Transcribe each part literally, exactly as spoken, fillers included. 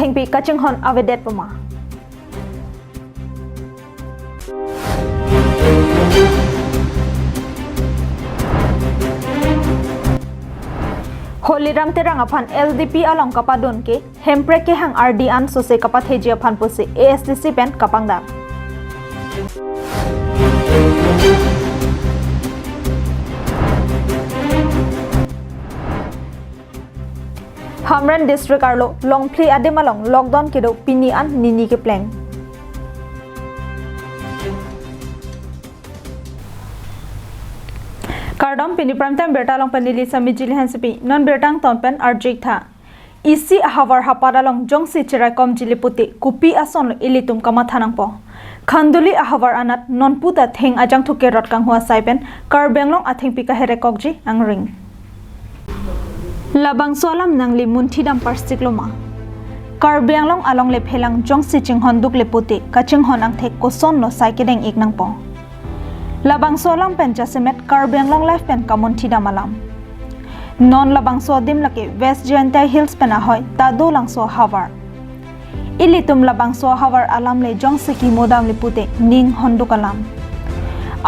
Thengpi kachinghon avedet puma. Holiram Terang aphan L D P along kapadun ke Hemprek kehang ardi an sose kapatheji aphan pusi A S D C pen kapangdak. Hamren District arlo Longphli adim along lockdown kedo pini an nini kepleng. Kardom, pini prime time birta along pen neli Sami Jili Hansepi, non birta angton pen arju-ik tha. Isi ahavar hapat along jongsi cheraikomji le pute kopi asonlo ilitum kamatha nangpo. Khanduli ahavar anat nonputa theng ajangthu kerot kanghu asai pen Karbi Anglong athengpi kaherekokji angring. Labangso alam nangli munthidam parsikloma. Karbi Anglong along le phelang jongsi chinghonduk le pute kachinghon angthek kosonlo sai kedeng-ik nangpo. Labangso alam pen jasemet Karbi Anglong Live pen kamunthidam alam. Non labangso adim lake West Jaintia Hills pen ahoi Tadolangso ahavar. Ilitum labangso ahavar alam le jongsi kimodam le pute ning honduk alam.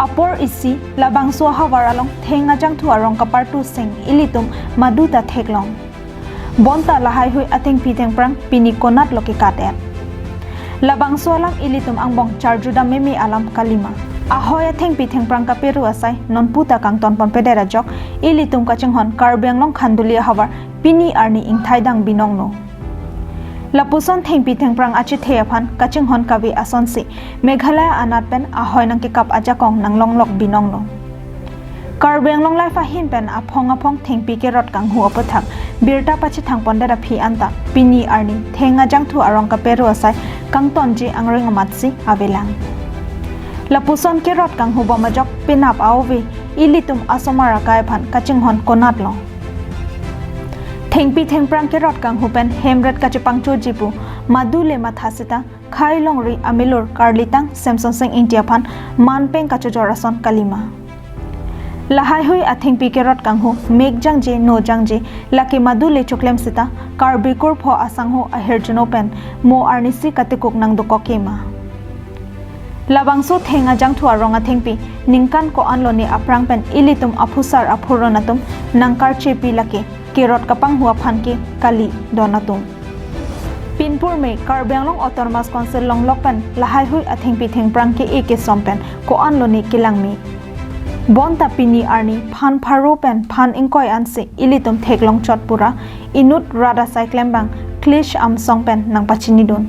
Apor isi labangso ahavar along theng ajangthu arong kapartu seng ilitum maduta theklong. Bonta lahaihui athengpi thengphrang pini konatlo kekat-et. Labangso alam ilitum angbong charjudam meme alam kalima. Ahoi athengpi thengphrang kaperu asai nonputa kangton ponpedet ajok ilitum kachinghon Karbi Anglong Khanduli ahavar pini arni ingthaidang binonglo. Lapuson thengpi thengphrang achethe aphan kachinghon kave asonsi Meghalaya anat pen ahoi nangkekap ajakong nanglonglok binonglo. Karbi Anglong Live ahin pen aphong aphong thengpi kerot kanghu aputhak birta pachethang pondet aphi anta pini arni theng ajangthu arong kaperu asai kangtonji angring amatsi avelang. Lapuson kerot kanghu bom ajok penap aove ilitum asomar akai aphan kachinghon konatlo. Thengpi thengphrang kerot kanghu pen hemret kachepangchoji pu madu le matha sita khei longri amilur karlitang Semsonsing Ingti aphan manpeng kachojor ason kalima. Lahaihui athengpi kerot kanghu mek jangje no jangje lake madu le choklem sita Karbi kurpho asangho ahirjuno pen mo arnisi katikuk nangdokok kema. Labangso theng ajangthu arong athengpi ningkan ko-anlone aphrang pen ilitum aphusar aphuron atum nangkarchepi lake kerot kapanghu aphan ke kali don atum. Pinpur me Karbi Anglong Autonomous Council longlok pen lahaihui athengpi thengphrang ke-e kesom pen ko-anlone kelangme. Bonta pini arni phan pharo pen phan ingkoi ansi ilitum theklong chot pura inut rat asai klembang Klish Amsong pen nangpachinidun.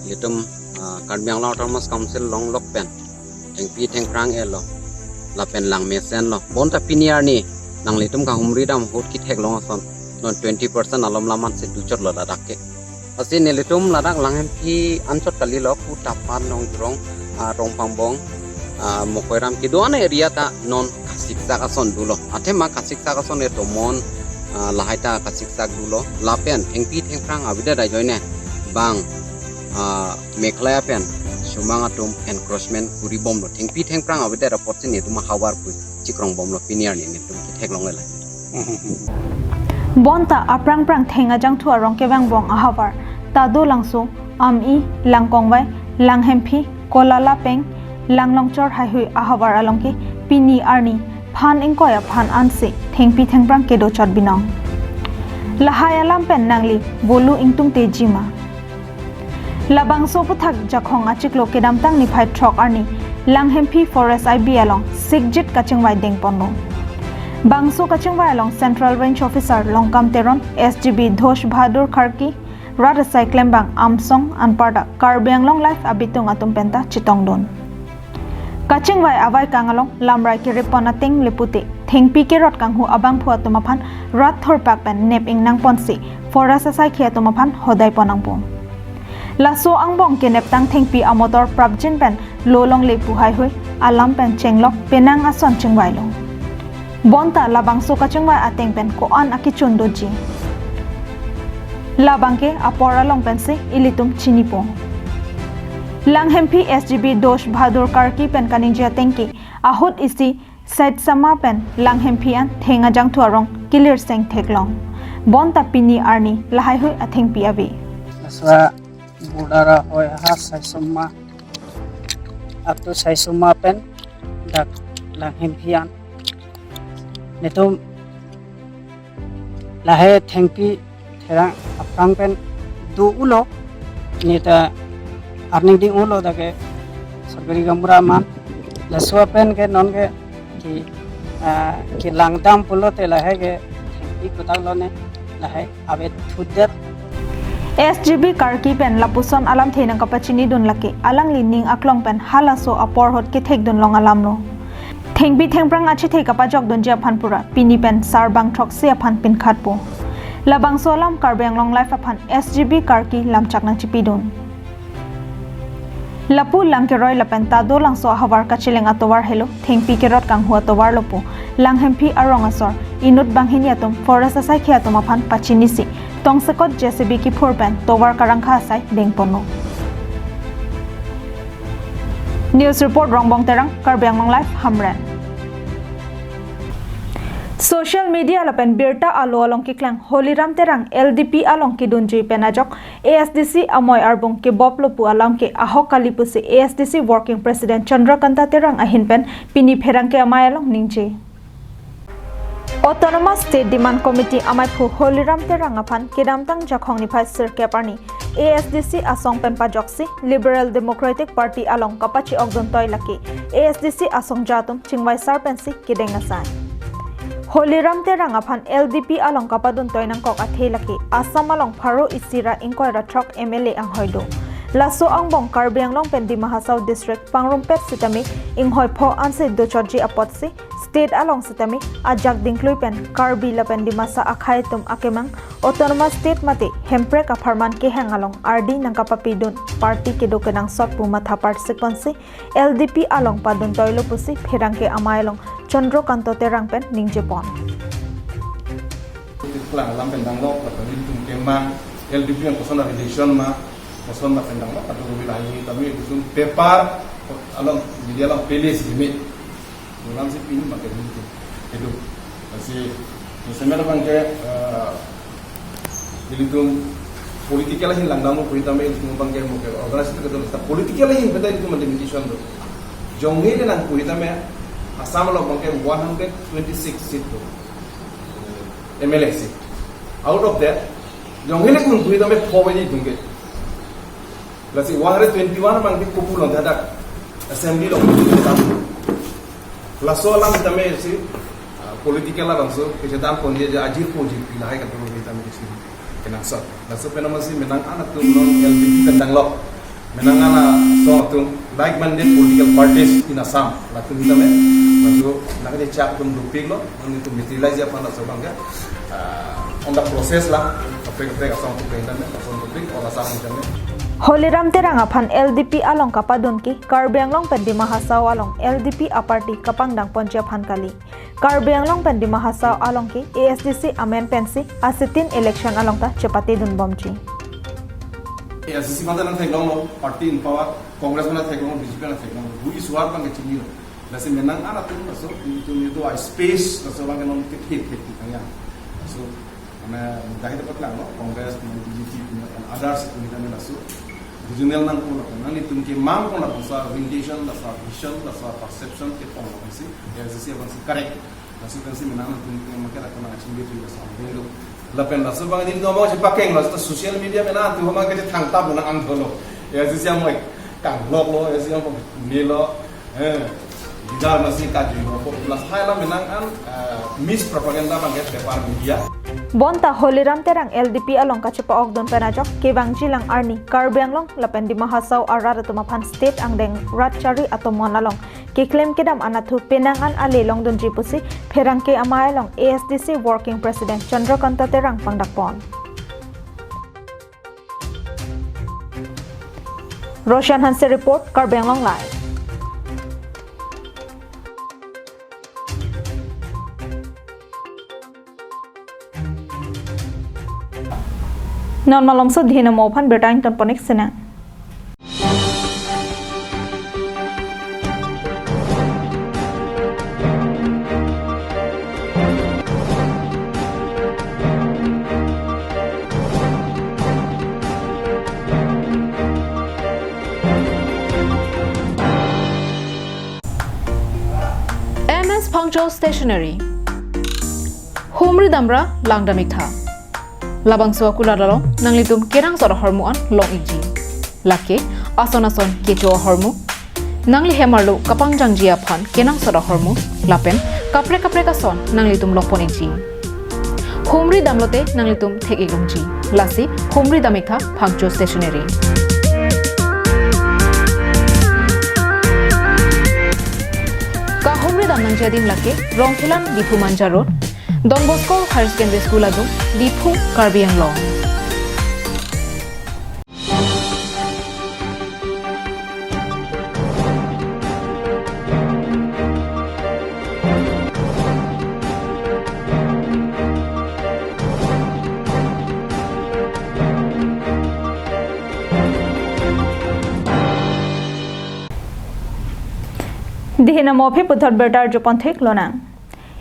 Ilitum, ah, Karbi Anglong Autonomous Council longlok pen thengpi thengphrang elo lapen langmesenlo. Bonta pini arni nanglitum kahumridam ahut ketheklong ason non twenty percent alom laman si duchotlo ladak ke. Lasi nelitum ladak Langhemphi anchot kalilo, Kutaphan, Nongjrong, ah, Rongpangbong, ah, Mokoiram kedo-an area ta non kasiksak ason dolo. Athema kasiksak ason etomon, ah, lahai ta kasiksak dolo. Lapen thengpi thengphrang avedet ajoine bang, ah, Meghalaya pen Chomang atum encroachment kuri bomlo. Thengpi thengphrang avedet apotsi netum ahavar pu chikrong bomlo, pini arni netum ketheklongle la. Bonta aphrang phrang theng ajangthu arong kevangbong ahavar Tadolangso, Ami, Langkongvai, Langhemphi, Kolala Peng, Langlongchor haihui ahavar along ke pini arni phan ingkoi aphan ansi thengpi thengphrang kedo chot binong. Lahai alam pen nangli bolu ingtungtejima. Labangso aputhak Jakhong achiklo kedamtang niphai throk arni Langhemphi Forest I B along sikjit kachingvai dengponlo. Bangso kachingvai along Central Range Officer Longkam Teron, S G B Dhosh Bahadur Kharki, rat asai klembang Amsong anparta Karbi Anglong Live abitung atum penta chetongdun. Kachingvai avaikang along lamrai kerepon ateng le pute thengpi kerot kanghu abangphu atum aphan rat thurpak pen nep ingnangponsi forest asaikhi atum aphan hodaipon nangpo. Laso angbong keneptang thengpi amotor prapjin pen lo longle pu haihui alam pen chenglok penang ason chingvailo. Bonta labangso kachingvai ateng pen ko-an akechun doji, labang ke apor along pensi ilitum chinipo. Langhemphi S G B Dhosh Bahadur Kharki pen kaningje ateng ke ahut isi Saitsama pen Langhemphi an theng ajangthu arong kilirseng theklong. Bonta pini arni lahaihui athengpi ave. Swa border ahoi ha Saisoma, up to Saisoma pen dak Langhemphi an. Netum lahei thengpi therang aphrang pen do-ulo, neta arning ding-ulo dak ke sorkari gaonbura aman. Laso pen ke non ke ke, ah, kelangdam pulote lahei ke thengpi kodak lone lahei ave thudet. S G B Karki pen lapuson alamthe nangkapachinidun lake alangli ning aklong pen halaso apor ahut kethekdun long alamlo. Thengpi thengphrang achethe kapajokdunji aphan pura pini pen sarbang throksi aphan pinkhatpo. Labangso alam Karbi Anglong Live aphan S G B Karki lamchak nangchipidun. Lapu Langkeroi lapen Tadolangso ahavar kacheleng atovar helo, thengpi kerot kanghu atovarlo pu Langhemphi arong asor inut banghini atum forest asaikhi atum aphan pachinisi tongsekot J C B kiphur pen tovar karangkha asai dengponlo. News report Rongbong Terang, Karbi Anglong Live, Hamren. Social media lapen birta alo along keklang Holiram Terang L D P along kedunjui pen ajok A S D C amoi arbung keboplo pu alam ke ahok kali pusi A S D C Working President Chandrakanta Terang ahin pen pini pherangke amei along ningje. Autonomous State Demand Committee amaiphu Holiram Terang aphan kedamtang Jakhong niphai sirkep arni A S D C asong pen pajoksi Liberal Democratic Party along kapachi-okdun toi lake A S D C asongja atum chingvaisar pensi kedeng asai. Holiram Terang aphan L D P along kapadun toi nangkok athe lake Assam along pharo isi ra ingkoi ra throk M L A anghoi do. Laso angbong Karbi Anglong pen Dima Hasao District pangrumpet sitame inghoi pho ansi dochotji apotsi state along sitame ajak dingklui pen Karbi lapen Dimasa akhei atum akemang Autonomous State mate Hemprek apharman kehang along ardi nangkapapidun party kedo kenangsot pu matha parsik ponsi L D P along padun toilo pusi pherangke amei along Chandrakanta Terang pen ningjepon. Keklang alam pen danglo, lapen ilitum kemang, L D P yang koson relation ma, koson ma pen danglo, kadokave lahai tame ilitum paper, along media along pele si limit. Alam si pini ma ke ilitum. Itu. Lasi, misalnya abang ke, eh, ilitum political ahin langdamlo pu tame ilitum abang ke mo ke organization ke do, political ahin pu ta ilitum limitation do. Jongsi le nang pu tame Assam along abang ke one hundred twenty-six seat do. M L A seat. Out of that, jongsi le kun pu tame pho baji ilitum ke. Lasi one hundred twenty-one abang ke kopi along hadak assembly along. Laso alam tame si, ah, political abangso, kechedan ponji aja ajirpo jirpi lahai kadokave tame si kenangsot. Laso pen amatsi menang an atum non L D P pen danglo. Menang an asong atum like-minded political parties in Assam. Latum tame, laso nangkachechak atum dopiklo, non itum materialize aphan laso abang ke, ah, on the process la, kaprek kaprek asong atum pen tame, asong atum pen, all Assam tame. Holiram Terang aphan L D P along kapadun ke Karbi Anglong pen Dima Hasao along L D P aparty kapangdang ponji aphan kali. Karbi Anglong pen Dima Hasao along ke A S D C amen pensi a-sit-in election along ta chepatedun bomji. A S D C mate nangtheklonglo, party in power, Congress mate theklonglo, B J P mate theklonglo, bu isuar abang ke chinilo. Lasi menang an atum laso, itu itu a space, laso abang ke non ke thik thik thik kanya. So, mane, dahai dapat lang, no? Congress, kemudian B J P, kemudian others, kemudian kami laso. Regional nangkok, nangtum kemang kok laso orientation, laso vision, laso perception kepon laso si, A S D C abang si correct. Laso pensi menang nangtum kemang ke laso nang chingge tu laso abang itu. Lapen laso abang ini nomor si pakeng laso social media menang tu abang ke thangta menang ang dolo. A S D C amoi kangloklo, A S D C amoi nilo. Eh, leader masi kaju mo popular hai la menang an, eh, mispropaganda abang ke paper media. Bonta Holiram Terang L D P along kachepa-okdun pen ajok kevangji lang arni Karbi Anglong lapen Dima Hasao arat atum aphan state angdeng rat chari atomon along keklem kedam anatthu penang an ale longdunji pusi pherangke amei along A S D C Working President Chandrakanta Terang pangdakpon. Roshan Hanse report, Karbi Anglong Live. Non malomso dhin amo aphan birta ingtonpon-ik sinang. Stationery. Humri damra langdam iktha. Labangso akulat along nanglitum kenangsot ahormu an long ikji. Lake ason ason kecho ahormu, nangli hem arlo kapangjangji aphan kenangsot ahormu, lapen kaprek kaprek ason nanglitum longpon ikji. Humri damlote nanglitum thek ik longji. Lasi humri dam iktha Phangcho Stationery. Kahumri dam nangji adim lake Rongkhelan, Diphu Manja Road, Don Bosco Higher Secondary School adung, Diphu, Karbi Anglong. Dihina mophi puthot birta arjupon theklonang.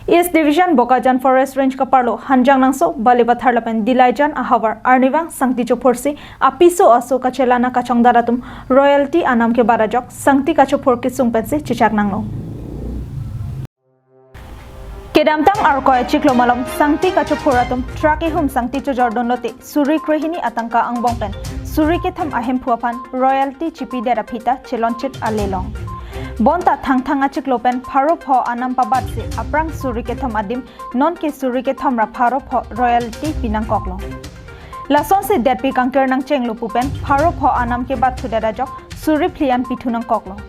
East Division Bokajan Forest Range kaparlo Hanjangnangso, Balipathar lapen Dilaijan ahavar arnivang sangti chophursi apiso aso kachelana kachongdat atum royalty anam kebat ajok sangti kachophur kesung pensi chechak nanglo. Kedamtang Arkoi achiklo malom sangti kachophur atum truck ihum sangti chojordunlote suri krehini atangka angbong pen suri kethom ahemphu aphan royalty chipidet aphi ta chelonchit ale long. Bonta Thangthang achiklo pen pharo pho anam pabatsi aphrang suri kethom adim nonke suri kethom ra pharo pho royalty pinangkoklo. Lasonsi detpi kangkir nangchenglo pu pen pharo pho anam kebat thudet ajok suri phli an pithu nangkoklo.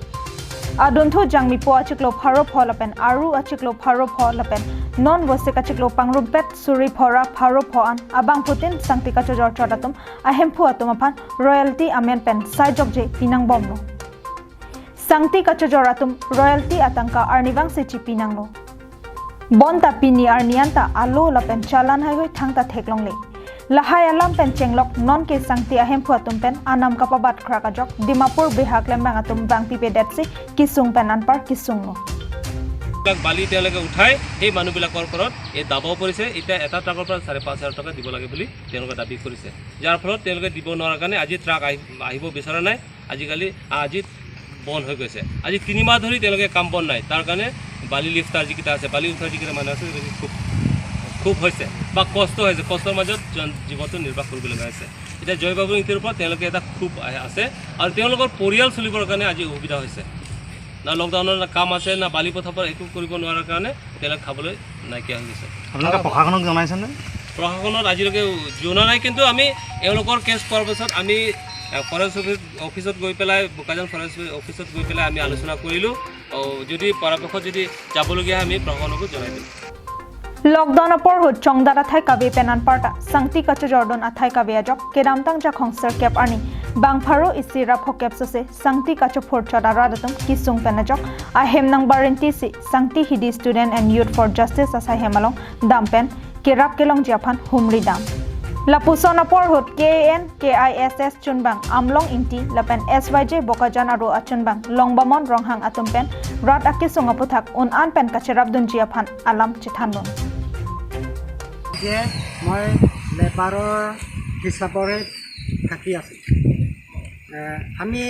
Adunthu Jangmipo achiklo pharo pho lapen Aru achiklo pharo pho lapen non Vosik achiklo pangrumpet suri pho ra pharo pho an abangphutin sangti kachojor chot atum ahemphu atum aphan royalty amen pen saijokje pinangbomlo. Sangti kachojor atum royalty atangka arnivangsi chipi nanglo. Bonta pini arni anta alo lapen challan haihui thangta theklongle. Lahai alam pen chenglok nonke sangti ahemphu atum pen anam kapabat krak ajok Dimapur Bihar klembang atum bangpipedetsi kesung pen anpar kesunglo. এইবিলাক বালি তেওঁলোকে উঠাই সেই মানুহবিলাকৰ ওপৰত এই দাবাও পৰিছে। এতিয়া এটা ট্ৰাকৰ পৰা চাৰে পাঁচ হাজাৰ টকা দিব লাগে বুলি তেওঁলোকে দাবী কৰিছে, যাৰ ফলত তেওঁলোকে দিব নোৱাৰাৰ কাৰণে আজি ট্ৰাক আহি আহিব বিচৰা নাই। আজিকালি আজি বন্ধ হৈ গৈছে। আজি তিনিমাহ ধৰি তেওঁলোকে কাম বন নাই, তাৰ কাৰণে বালি লিফ্টাৰ যিকেইটা আছে, বালি উঠাৰ যিকেইটা মানুহ আছে, তেওঁলোকে খুব খুব হৈছে বা কষ্ট হৈছে, কষ্টৰ মাজত জন- জীৱনটো নিৰ্বাহ কৰিবলগীয়া হৈছে। এতিয়া জয় বাবু ইংতিৰ ওপৰত তেওঁলোকে এটা খুব আ- আছে আৰু তেওঁলোকৰ পৰিয়াল চলিবৰ কাৰণে আজি অসুবিধা হৈছে। না লকডাউনৰ না কাম আছে, না বালি পথাৰ পৰা একো কৰিব নোৱাৰাৰ কাৰণে তেওঁলোক খাবলৈ নাইকিয়া হৈ গৈছে। আপোনালোকে প্ৰশাসনক জনাইছেনে? প্ৰশাসনত আজিলৈকে জনোৱা নাই, কিন্তু আমি এওঁলোকৰ কেছ পোৱাৰ পিছত আমি, আ, ফৰেষ্ট অফিচ- অফিচত গৈ পেলাই, বোকাজান ফৰেষ্ট অফিচত গৈ পেলাই আমি আলোচনা কৰিলোঁ। অ, যদি পৰাপক্ষত যদি যাবলগীয়া হয়, আমি প্ৰশাসনকো জনাই দিম। Lockdown apor ahut chongdat athai kave pen anparta sangti kachojordun athai kave ajok kedamtang Jakhong sirkep arni bang pharo isi ra phokep sose sangti kachophur chot arat atum kesung pen ajok ahem nangbarintisi Sangti Hidi Student and Youth for Justice asai hem along dam pen kerap kelongji aphan humri dam. Lapuson apor ahut K A N, K I S S chunbang Amlong Ingti lapen S Y J Bokajan aro achunbang Longbamon Ronghang atum pen rat akesung aputhak un-an pen kacherapdunji aphan alam chethandun. যে মই লেবাৰৰ হিচাপৰে থাকি আছোঁ। এ, আমি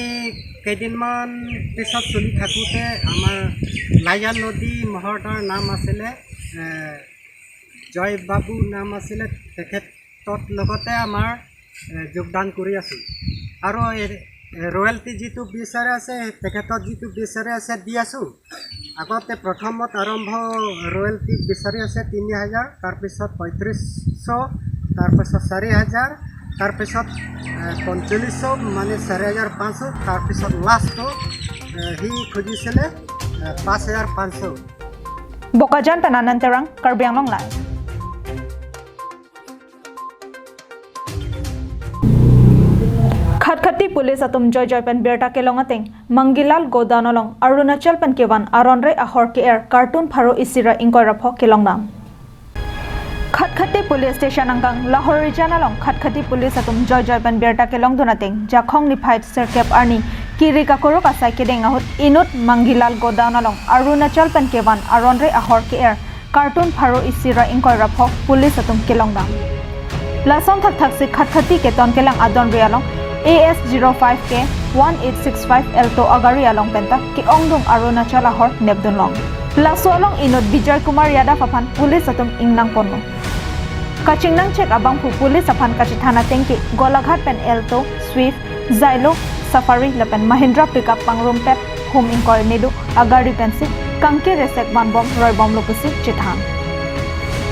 কেইদিনমান পিছত চলি থাকোঁতে আমাৰ লাইজান নদী মহৰ্তৰ নাম আছিলে, এ, জয় বাবু নাম আছিলে, তেখেতৰ লগতে আমাৰ, এ, যোগদান কৰি আছোঁ। আৰু এই, এ, ৰয়েলটি যিটো বিচাৰে আছে, তেখেতক যিটো বিচাৰে আছে দি আছোঁ। আগতে প্ৰথমত আৰম্ভ ৰয়েলটি বিচাৰি আছে তিনি হাজাৰ, তাৰপিছত পঁয়ত্ৰিছশ, তাৰপিছত চাৰি হাজাৰ, তাৰপিছত, এ, পঞ্চল্লিছশ, মানে চাৰি হাজাৰ পাঁচশ, তাৰপিছত লাষ্টটো, এ, সি খুজিছিলে, এ, পাঁচ হাজাৰ পাঁচশ। Bokajan pen Anand Terang, Karbi Anglong Live. Khatkhati police atum joijoi pen birta kelong ateng Mangilal godown along Arunachal pen kevan aronre ahor ke-er carton pharo isi ra ingkoi ra pho kelongdam. Khatkhati police station angkang Lahorijan along Khatkhati police atum joijoi pen birta kelongdun ateng Jakhong niphai sirkep arni kiri kakorok asai kedeng ahut inut Mangilal godown along Arunachal pen kevan aronre ahor ke-er carton pharo isi ra ingkoi ra pho police atum kelongdam. Lason thakthaksi Khatkhati keton kelang adonri along A S zero five K one eight six five Alto agari along penta ke-ongdung Arunachal ahor nepdunlong. Laso along inut Bijoy Kumar Yadav aphan police atum ingnang ponlo. Kachingnang chek abangphu police aphan kachethan ateng ke Golaghat pen Alto, Swift, Xylo, Safari lapen Mahindra pickup pangrumpet hum ingkoi nedu agari pensi kangkir resek vanbom roibomlo pusi chethan.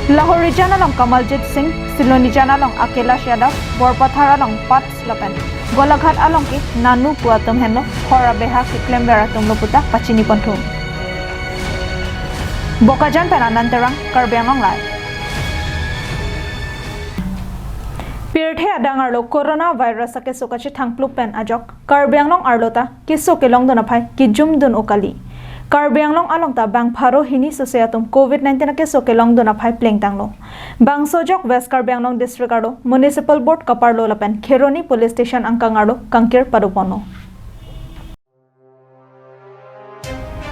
Lahorijan along Kamaljit Singh, Silonijan along Akailash Yadav, Borpathar along Pats lapen Golaghat along ke Nanu pu atum henlo hor abeha keklemver atumlo puta pachini ponthu. Bokajan pen Anand Terang, Karbi Anglong Live. Pirthe adang arlo coronavirus akeso kachethang plup pen ajok Karbi Anglong arlo ta keso kelongdun aphai kejumdun-o kali. Karbi Anglong along ta bang pharo hini sose atum covid nineteen akeso kelongdun aphai plengtanglo. Bangso ajok West Karbi Anglong District arlo Municipal Board kaparlo lapen Kheroni Police Station angkang arlo kangkir padoponlo.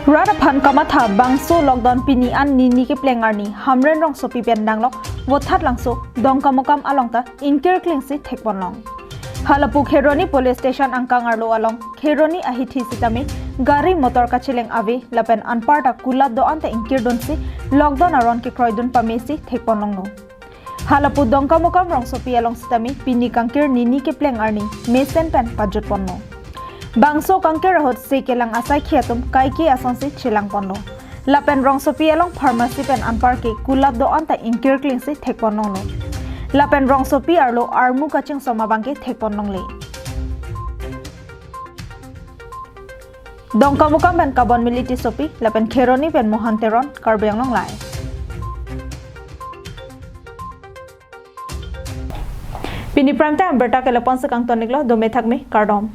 Rat aphan kamatha bangso lockdown pini an nini kepleng arni Hamren rongsopi pen danglok Vothatlangso Dongkamukam along ta ingkir klingsi thekponlong. Halapu Kheroni Police Station angkang arlo along Kheroni ahithi sitame gari motor kacheleng ave lapen anparta kulat do-an ta ingkirdunsi lockdown aron kekroidun pamesi thekponlonglo. Halapu Dongkamukam rongsopi along sitame pini kangkir nini kepleng arni mesen pen pajutponlo. Bangso kangkir ahut se kelang asaikhi atum kaike asonsi chelangponlo. Lapen rongsopi along pharmacy pen anpar ke kulat do-an ta ingkir klingsi thekponlonglo. Lapen rongsopi arlo armu kachingsom abangke thekponlongle. Dongkamukam pen Kabon Militi Sopi lapen Kheroni pen Mohan Teron, Karbi Anglong Live. Pini prime time abirta ke lapu-an si kangton-iklo, dome thakme, kardom.